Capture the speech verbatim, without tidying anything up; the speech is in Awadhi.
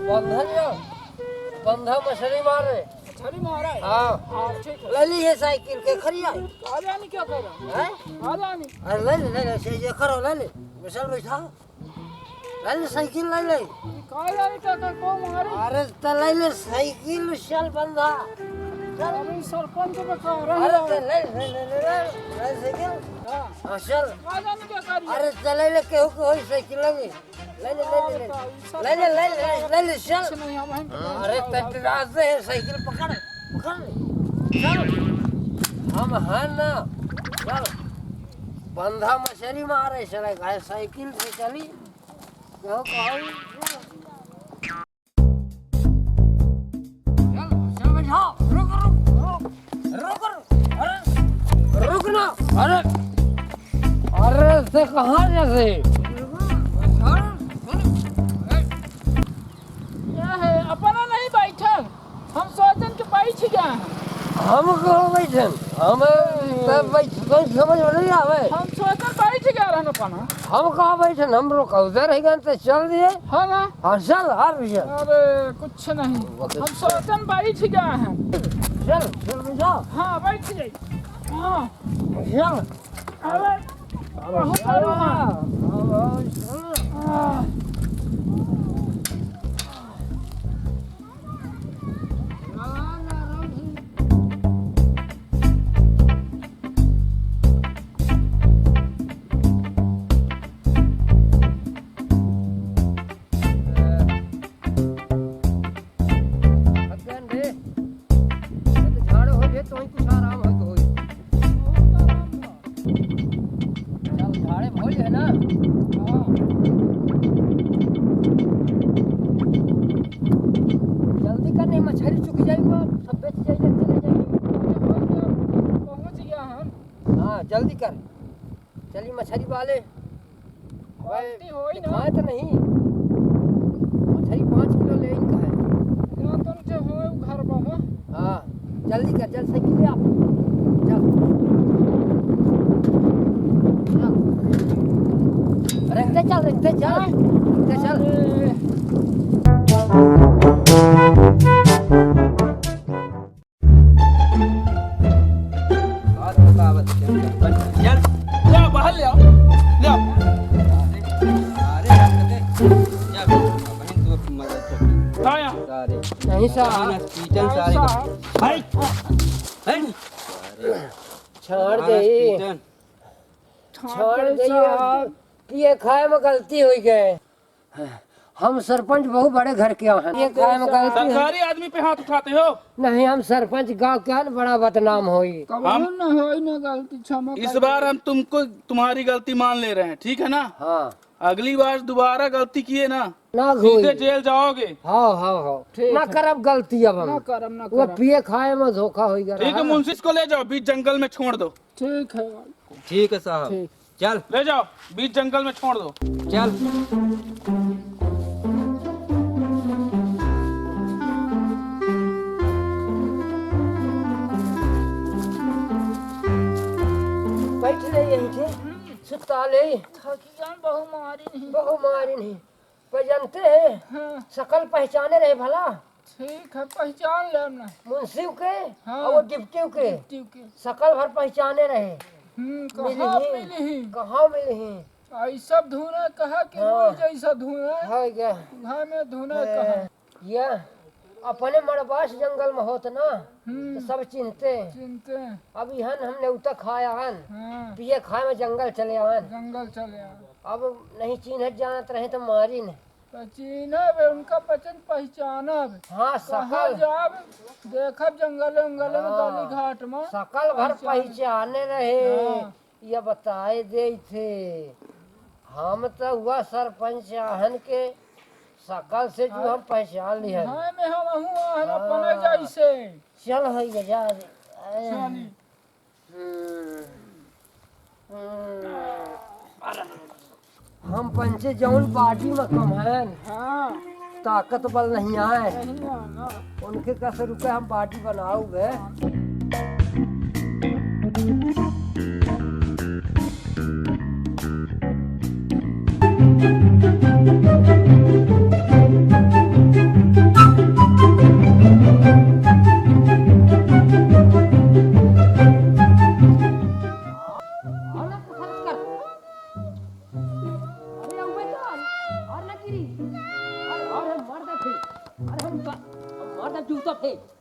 बंधा लिया, बंधा मछरी मारे। मछरी मारे? हाँ। हाँ, ठीक है। ले ली है साइकिल के खरिया। कहाँ जानी क्या कर रहा? हैं? कहाँ जानी? अरे ले ले, ले ले, से ये करो, ले ले। विशाल बैठा। ले ले साइकिल, ले ले। कहाँ जानी क्या कर, को मारी? अरे त ले ले साइकिल, विशाल बंधा। चल। अरे सरपंच पे कह रहा अरे है। त ले, ले, ले, ले, ले, ले साइकिल। हाँ। हाँ, चल। कहाँ जानी क्या कर रही है? अरे त ले ले, केहू के होई साइकिल ले ले। ले ले, ले ले, ले ले। ले ले, ले ले, ले ले, चल। कुछ नहीं, हम हैं तो अरे, नहीं। तैं डराते है, साइकिल पकड़, पकड़ ले। चल। हम हैं ना। चल। बंधा मछरी मारे, चले गए, साइकिल से चली। कहो, कहो। चल, चल बैठा। रुक, रुक, रुक। रुक, रुक। अरे, रुक ना। अरे, अरे, से कहाँ जैसे? क्या है? अपना नहीं बैठल। हम सोचन के बैठ गया है। हम कहाँ बैठन? हम तब बैठ, कोई समझ में नहीं आवे। हम सोचन बैठ गया रहन अपना। हम कहाँ बैठन? हम लोग उधर ही गए तो चल दिए। हाँ ना? हाँ, चल, हाँ, भैया। अरे, कुछ नहीं। हम सोचन बैठ गया है। चल, चल, बैठा। हाँ, बैठ जाइए। हाँ। चल। अरे, बहुत चल। बड़ा। हाँ, हाँ, चल। हाँ। थक गए रे। तो झाड़ो हो गए तो ही कुछ आराम हो तो होई। चल, झाड़े भइल है ना? हाँ। जल्दी कर, नहीं मछरी चुक जाई, वो सब बेच जाई, चले जाई। पहुँच गया हम। हाँ, जल्दी कर। चली मछरी वाले। बाल्टी होई ना। दिखाए तो नहीं। मछरी पाँच किलो ले ही कहे। ना तुम जो हो घर पर हो। हाँ, जल्दी कर, जल्दी साइकिल ले आ। चल। चल। रेंगते चल, रेंगते चल। रेंगते चल। अरे। बात बतावत चल, चल, चल। ले आओ, बाहर ले आओ, ले आओ। अरे, अरे, हरकतें। क्या बहन तो मजा चल। हाँ, यहाँ। सारे। नहीं, साहब। हॉस्पिटल सारे। साहब। भाई। हैं? छोड़ दे। हॉस्पिटल। छोड़ दे, साहब। पिए खाए में गलती हुई गए। हम सरपंच बहुत बड़े घर के हैं। पिए खाए में गलती हुई। सरकारी आदमी पे हाथ उठाते हो? नहीं, हम सरपंच गाँव के हैं, बड़ा बदनाम होई। कबहूँ हम न होई न गलती, क्षमा इस कर बार दो। हम तुमको, तुम्हारी गलती मान ले रहे हैं, ठीक है ना? हाँ। अगली बार दोबारा गलती किए ना, ना होई। सीधे जेल जाओगे। हाँ, हाँ, हाँ। ठीक ना है। करब गलती अब हम। ना करब, ना वो करब। पिए खाए में धोखा होई गया ठीक है, रहा। मुंशी को ले जाओ, बीच जंगल में छोड़ दो। ठीक है। ठीक है साहब। ठीक। चल। ले जाओ, बीच जंगल में छोड़ दो। चल। बैठ ले यहीं के, सुता ले। थकी जान, बहु मारी नहीं। बहु मारी नहीं। पर जानते हैं, हाँ। सकल पहचाने रहे भला। ठीक है, पहचान ले हमने। मुंशी के हाँ। और वो डिप्टी के। डिप्टी के। सकल भर पहचाने रहे। हम्म, कहाँ मिलही? मिलही? कहाँ मिलही? आई सब धुना कहा कि हाँ। रोज ऐसा धुना। है क्या? घर में धुना है। कहा। या अपने मड़बास जंगल में होत ना, हम्म। तो सब चिन्हते। चिन्हते। अब इहन हम नेउता खाए आन, हाँ। पिए खाए में जंगल चले आन। जंगल चले आन। अब नहीं चिन्हत जानत रहे तो मारिन। तो चिन्हब, उनका पहचान, पहचानब। हाँ, कहाँ सकल। जाब, देखब जंगल, जंगल में, हाँ। गली घाट में। सकल भर पहचान। पहचाने रहे। हाँ। ये बताए देइ थे, हम तो हुआ सरपंच आहन के सकल से जो हाँ। हम पहचान लिहन। हाँ, में हम हूँ आहन हाँ। अपने जैसे। चल है ये जा। चली। हम्म। हम्म। हम पंचे जौन पार्टी में कम हैं, हाँ। ताकत बल नहीं आए। नहीं आना। उनके कस रुपए हम पार्टी बनाऊ बे। जूता फेंक।